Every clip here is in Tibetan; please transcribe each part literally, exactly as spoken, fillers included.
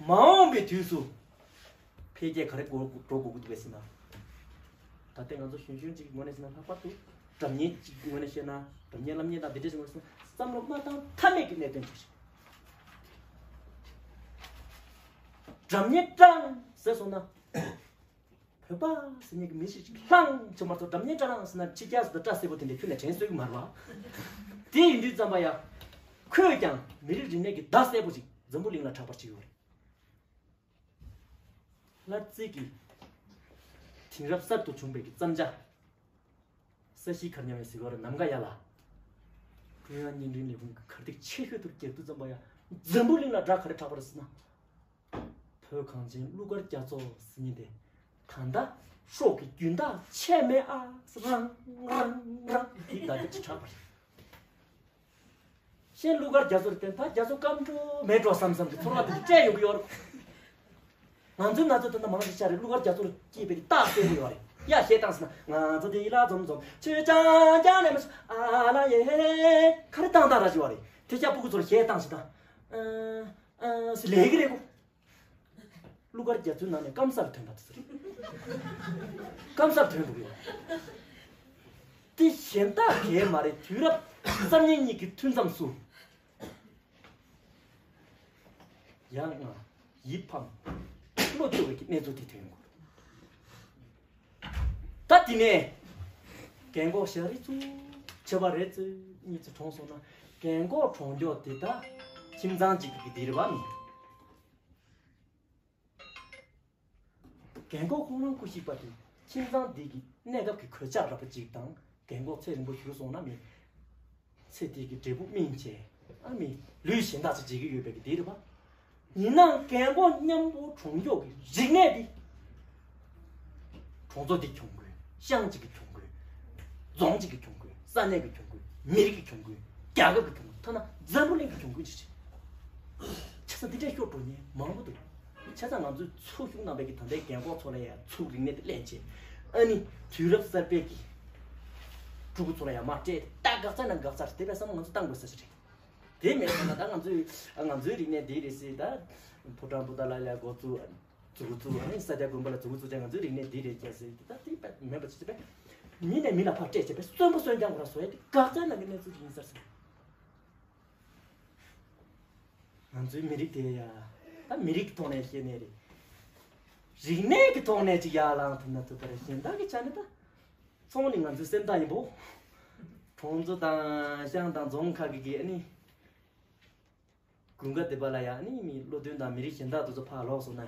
མ་འོངས་པའི་དུས་སུ་འཕེལ་རྒྱས་ག་རེ་འགྲོ་འགྲོ་དགོས་ཀྱི་འདུག་པས་ཟེར་ན། ད་ལྟའི་ང་ཚོ་གཞོན་གཞོན་གཅིག་གི་ངོས་ནས་བཤད་ན། ལྷག་པར་དུ་སྒྲ་སྙན་གཅིག་གི་ངོས་ནས་བཤད་ན། སྒྲ་སྙན་ལམ་སྙན་དང་འདི་འདྲའི་ངོས་ནས་བསམ་བློ་མ་བཏང་ཐབས་མེད་ཀྱི་གནད་དོན་ཅིག་རེད། སྒྲ་སྙན་དྲངས་ཟེར་སོང་ན། བོད་པ་ཟེར་མཁན་གྱི་མི་ཞིག་ལྷང་ཆེ་མ་གཏོགས། སྒྲ་སྙན་དྲངས་ཟེར་ན་ཕྱི་རྒྱལ་སུ་དང་སྐྲ་སེར་པོ་དེ་འདྲ་ཁྱོན་ནས་དྲན་གསོས་ཀྱི་མ་རེད་པ། དེ་ཡིན་དུས་ཙམ་པ་ཡ། ཁོས་ཀྱང་མི་རིགས་རིག་གནས་ཀྱི་བརྡ་གསལ་པོ་ཞིག་འཛམ་བུ་གླིང་ལ་གྲགས་པར་བྱས་ཡོད་རེད། ལྷ་རྩེ་གི་དེང་རབས་གསར་དུ་བྱུང་བའི་གི་བརྩམས་བྱ། ས་གཞི་གར་མཉམ་ཡང་ཟེར་བ་རེད། ནམ་མཁའ་ཡར་ལ། ཀྲུང་དབྱང་བརྙན་འཕྲིན་ལས་ཁུངས་ཀྱི་གར་སྟེགས་ཆེ་ཤོས་དུ་བརྒྱབ་དུས་ཙམ་པ་ཡ། འཛམ་བུ་གླིང་ལ་སྒྲ་ག་རེ་གྲགས་པ་རེད་ཟེར་ན། བོད་གངས་ཅན་གླུ་གར་རྒྱ་མཚོ་ཟེར་མཁན་དེ། ད་ལྟ་སྲོག་གི་རྒྱུན་ཐག་ཆད་མེད་ཨ། རང་རང་རང་དེ་ད་ལྟ་ཅི་གྲགས་པ་རེད། གཞན་གླུ་གར་རྒྱ་མཚོ་རེད་དེ། ད་རྒྱ་མཚོ་སྐམ་འགྲོ་མེད་འགྲོ་བསམ་བསམ་གྱི་ཚོར་བ་དེ་སྤྲད་ཡོང་གི་ཡོད་རེད། ང་ཚོའི་ན་ཚོད་དེ་འདྲ་མང་ཆེ་ཤ་རེད། གླུ་གར་རྒྱ་མཚོ་རུ་སྐྱེས་པའི་རྟགས་གསལ་པོ་ཡོད་རེད། ཡ་གཞས་བཏང་ཟེར་ན། ང་ཚོ་འདི་ལ་འཛོམས་འཛོམས་ཆོས་ཅང་ཅང་ནས་མ་ཤི་ཨ་ལ་ཡེ། ག་རེ་བཏང་བཏང་ར་ཞིག་ཡོད་རེད། དེ་ཤ་སྤུ་གུ་ཚོར་གཞས་བཏང་ཟེར་ན། ཨ་ཨ་སི་ལེ་གི་རེད་གོ། གླུ་གར་རྒྱ་མཚོའི་ནང་ནས་སྐམ་སར་ཐོན་པ་དེ་ཚོ་རེད། སྐམ་སར་ཐོན་འགྲོ་གི་ཡོད། དེ་གཞན་དག་གས་མ་རེད། དུས་རབས་གསར་རྙིང་གཉིས་ཀྱི་མཐུད་མཚམས་སུ། ཡང་ང་ཡིད་ཕམ་བློ་སྐྱོ་བའི་གི་གནས་ཚུལ་དེ་ཐོན་ཡོང་གི་རེད། ད་དེ་ནས་རྒན་གོག་ཞག་རེ་ཚུར་བྱེད་པ་རེ་ཚུར་གཉིས་ཚུར་གྲོངས་སོང་ན། རྒན་གོག་གྲོངས་མགྱོགས་དེ་ད་ཁྱིམ་ཚང་གཅིག་གི་དེ་རེད་པ་མིན། རྒན་གོག་ཁོང་རང་སྐུ་གཤེགས་པ་དེ་ཁྱིམ་ཚང་འདི་གི་གནས་སྐབས་ཀྱི་གོད་ཆག་ར་པ་གཅིག་དང་། རྒན་གོག་ཚེ་རིང་པོ་གྱུར་སོང་ན་མི་ཚེ་འདི་གི་འབྲས་བུ་སྨིན་བྱས་ཨ་མི་ལུས་གཞན་དག་ཅིག་བྱེད་ཀྱི་ཡོད་པའི་གི་དེ་རེད་པ། ཡིན་ནའང་རྒན་གོག་མཉམ་པོ་གྲོངས་མགྱོགས་ཀྱི་རིག་གནས་འདི། གྲོང་ཚོ་འདི་གྱོང་གུན། ཤང་གཅིག་གི་གྱོང་གུན། རྫོང་གཅིག་གི་གྱོང་གུན། ས་གནས་ཀྱི་གྱོང་གུན། མི་རིགས་ཀྱི་གྱོང་གུན། རྒྱལ་ཁབ་ཀྱི་གྱོང་གུན། ཐ་ན་འཛམ་བུ་གླིང་གི་གྱོང་གུན་ཅིག་རེད། བྱས་ཙང་འདི་འདྲ་ཤོར་འགྲོ་མཁན་མང་པོ་འདུག་བྱས་ཙང་ང་ཚོས་ཚུར་ཤུགས་གནང་བའི་གི་ད་ལྟའི་རྒན་གོག་ཚོ་ལ་ཡ་ཚུར་རིག་གནས་དེ་ལེན་བྱས། ཨ་ནི་དུས་རབས་གསར་པའི་གི་ཕྲུ་གུ་ཚོ་ལ་ཡ་མར་སྤྲད་དེ། ད་འགག་རྩ་ན་འགག་རྩ་རེད། དེ་བས་བསམ་བློ་ང་ཚོ་བཏང་དགོས་ས་ཞིག་རེད། དེ་མེད་ན་ད་ང་ཚོས་ང་ཚོའི་རིག་གནས་འདི་རེད་ཟེར། ད་ཕོ་བྲང་བུ་དར་ལ་ལ་འགོ་བཙུགས། མཛུ་གུ་བཙུགས། ཨ་ནི་ས་སྐྱ་དགོན་པ་ལ་མཛུ་གུ་བཙུགས་བྱས། ང་ཚོའི་རིག་གནས་འདི་རེད་ཅེས་ཟེར་གྱི། ད་དེ་དཔེ་མེད་པ་ཅིག་དཔེ་མི་ནས་མི་ལ་ཕར་སྤྲད་བྱས་པས་གསོན་པོ་གསོན་རྐྱང་ཁོ་རང་བཟོ་ཡ་དེ་འགག་རྩ་ནང་གི་གནས་ཚུལ་ཅིག་ཡིན་ས་རེད། ང་ཚོའི་མི་རིགས་དེ་ཡ། ད་མི་རིགས་ཀྱི་ཐོག་ནས་བཤད་ནས་རེད། རིག་གནས་ཀྱི་ཐོག་ནས་ཅིག་ཡར་ལངས་ཐུབ་ན་ཐུབ་པ་རེད། གཞན་དག་གི་ཆ་ནས་ད་ཚོང་ནི་ང་ཚོའི་སེམས་ཐག་ཡིན་པོ། གྲོང་ཚོ་དང་ཤང་དང་རྫོང་ཁག་གི་གི་ཨ་ནི། དགུན་ཁ་དེ་པ་ལ་ཡ་ཨ་ནི་མི་བློ་མཐུན་དང་མི་རིགས་གཞན་དག་དེ་ཚོ་ཕར་ལོག་སོང་ན།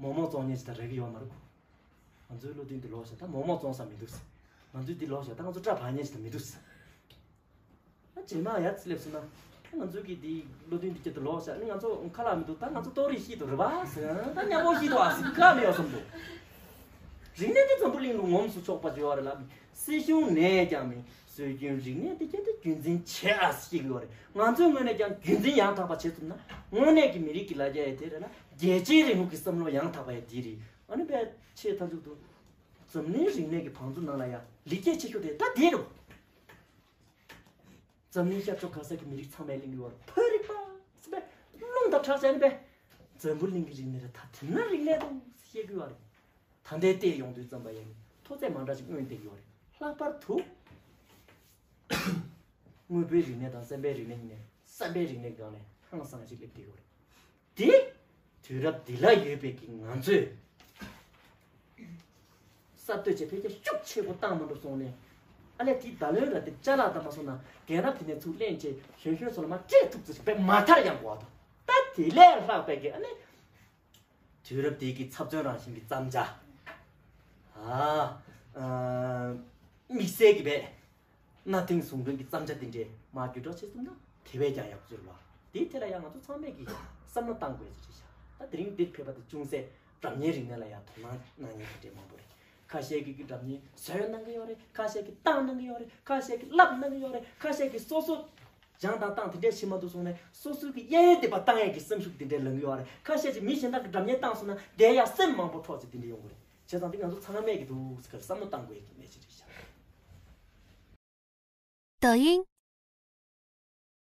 མོག་མོག་བཙོང་མཁན་ཞིག་ད་རེག་གི་ཡོད་མ་རེད་གོ། ང་ཚོའི་བློ་མཐུན་དེ་ལོག་བཞག་ད་མོག་མོག་བཙོང་ས་མི་འདུག་ཟེར། ང་ཚོའི་དེ་ལོག་བཞག་ད་ང་ཚོ་སྐྲ་བར་མཁན་ཞིག་ད་མི་འདུག་ཟེར། ཨ་རྗེས་མ་ཡར་སླེབས་སོང་ན། ཨ་ང་ཚོའི་གི་དེ་བློ་མཐུན་དེ་སྐྱིད་དུ་ལོག་བཞག་ཨ་ནི་ང་ཚོ་ཁ་ལག་མི་འདུག་ད་ང་ཚོ་ཏོག་རིགས་ཤི་འདུག་རེད་པ་ཟེར། ད་མཉམ་པོ་ཤི་འདུག་ཨ་ཟེར། ཁ་མི་ཡོད་བསམ་འདུག་རིག་གནས་དེ་འཛམ་བུ་གླིང་ལ་ངོམས་སུ་ཆོག་པ་ཡོད་རེད་ལ། སྲིད་གཞུང་ནས་ཀྱང་མི་སྲོལ་རྒྱུན་རིག་གནས་དེ་གལ་ཏེ་རྒྱུན་འཛིན་བྱེད་ཨ་ཟེར་གྱི་ཡོད་རེད། ང་ཚོའི་ངོས་ནས་ཀྱང་རྒྱུན་འཛིན་ཡང་དག་པ་བྱེད་ཐུབ་ན། དངོས་གནས་ཀྱི་མི་རིགས་ཀྱི་ལ་རྒྱ་ཡི་དེ་རེད་ལ། རྒྱལ་གཅེས་རིང་ལུགས་ཀྱི་བསམ་བློ་ཡང་དག་པ་ཡ་དེ་རེད། ཨ་ནི་དཔེ་ཆེས་མཐའ་མཇུག་ཏུ། འཛམ་གླིང་རིག་གནས་ཀྱི་བང་མཛོད་ནང་ལ་ཡ་ལེགས་སྐྱེས་ཆེ་ཤོས་དེ་ད་དེ་རེད། འཛམ་གླིང་ཤར་ཕྱོགས་ག་ས་གི་མི་རིགས་ཚང་མས་གླེང་གི་ཡོད་རེད། བོད་རིག་པ་ཟེར་བས་རླུང་དང་ཁྲག་ཅན་པས། འཛམ་བུ་གླིང་གི་རིག་གནས་རེད། ད་དེ་ན་རིག་གནས་དང་ཟེར་གྱི་ཡོད་རེད། ད་ལྟའི་བལྟས་ཡོང་དུས་ཙམ་པ་ཡིན་མཐོ་ཚད་མ་འདྲ་ཞིག་མངོན་བསྡད་ཀྱི་ཡོད་རེད། ལྷག་པར་དུ་དངོས་པོའི་རིག་གནས་དང་བསམ་པའི་རིག་གནས་ཡིན་ནའི་བསམ་པའི་རིག་གནས་སྒང་ནས་ཧང་སང་ཞིག་སླེབས་བསྡད་ཡོད་རེད། དེ་དུས་རབས་འདི་ལ་ཡོད་པའི་གི་ང་ཚོས་གསར་གཏོད་བྱེད་འཕེལ་རྒྱས་ཤུགས་ཆེ་པོ་བཏང་མ་འགྲོ་སོང་ནས། ཨ་ལས་དེ་ད་ལོའི་ར་དེ་ཅ་ལག་དང་མ་སོང་ན་རྒན་རབས་དེ་ནས་ཚུར་ལེན་བྱས་གཞོན་གཞོན་ཚོ་ལ་མར་སྤྲད་ཐུབ་ཚོད་ཅིག་དཔེ་མ་མཐར་ཡང་གོ་བ་དང་། ད་དེ་ལས་ལྷག་པའི་གི་ཨ་ནི་དུས་རབས་འདི་གི་ཚབ་མཚོན་རང་བཞིན་གྱི་བརྩམས་བྱ། ཨ་ཨ་དམིགས་བསལ་གྱི་བས། གནའ་དེང་ཟུང་འབྲེལ་གྱི་བརྩམས་བྱ་འདི་འདྲའི་མར་བརྒྱུད་སྒྲོག་བྱེད་ཐུབ་ན་དེ་བས་ཀྱང་ཡག་པོ་ཅིག་རེད་བ། དེའི་ཐད་ལ་ཡང་ང་ཚོ་ཚང་མས་ཀྱིས་བསམ་བློ་གཏང་དགོས་ཅིག་རེད་ཤག་ད་དེ་རིང་འདིར་ཕེབས་པ་དེ་ཅུང་ཟད་སྒྲ་སྙན་རིག་གནས་ལ་ཡང་དོ་སྣང་གནང་མཁན་དེ་འདྲས་མང་པོ་རེད། ཁ་ཤས་ཀྱིས་ཀྱིས་སྒྲ་སྙན་བཟོས་གནང་གི་ཡོད་རེད། ཁ་ཤས་ཀྱིས་བཏང་གནང་གི་ཡོད་རེད། ཁ་ཤས་ཀྱིས་བསླབ་གནང་གི་ཡོད་རེད། ཁ་ཤས་ཀྱིས་སོ་སོ་སྦྱངས་དང་བཏང་དེ་འདྲས་བྱེད་མ་ཐུབ་སོང་ནས་སོ་སོའི་གི་གཡས་གཡོན་སྡིག་པ་བཏང་ཡས་ཀྱི་སེམས་ཤུགས་དེ་འདྲས་ལང་གི་ཡོད་རེད། ཁ་ཤས་ཀྱིས་མི་གཞན་དག་གི་སྒྲ་སྙན་བཏང་སོང་ན་དེ་ཡང་སེམས་མང་པོ་འཕྲོག་ཅིག་དེ་འདྲས་ཡོང་གི་རེད། བྱས་ཙང་འདི་ང་ཚོ་ཚང་མས་ཀྱི་འདུག་ཟེར་བསམ་བློ་གཏང་དགོས་ཀྱི་གནད་ཅིག་རེད་ཤག 抖音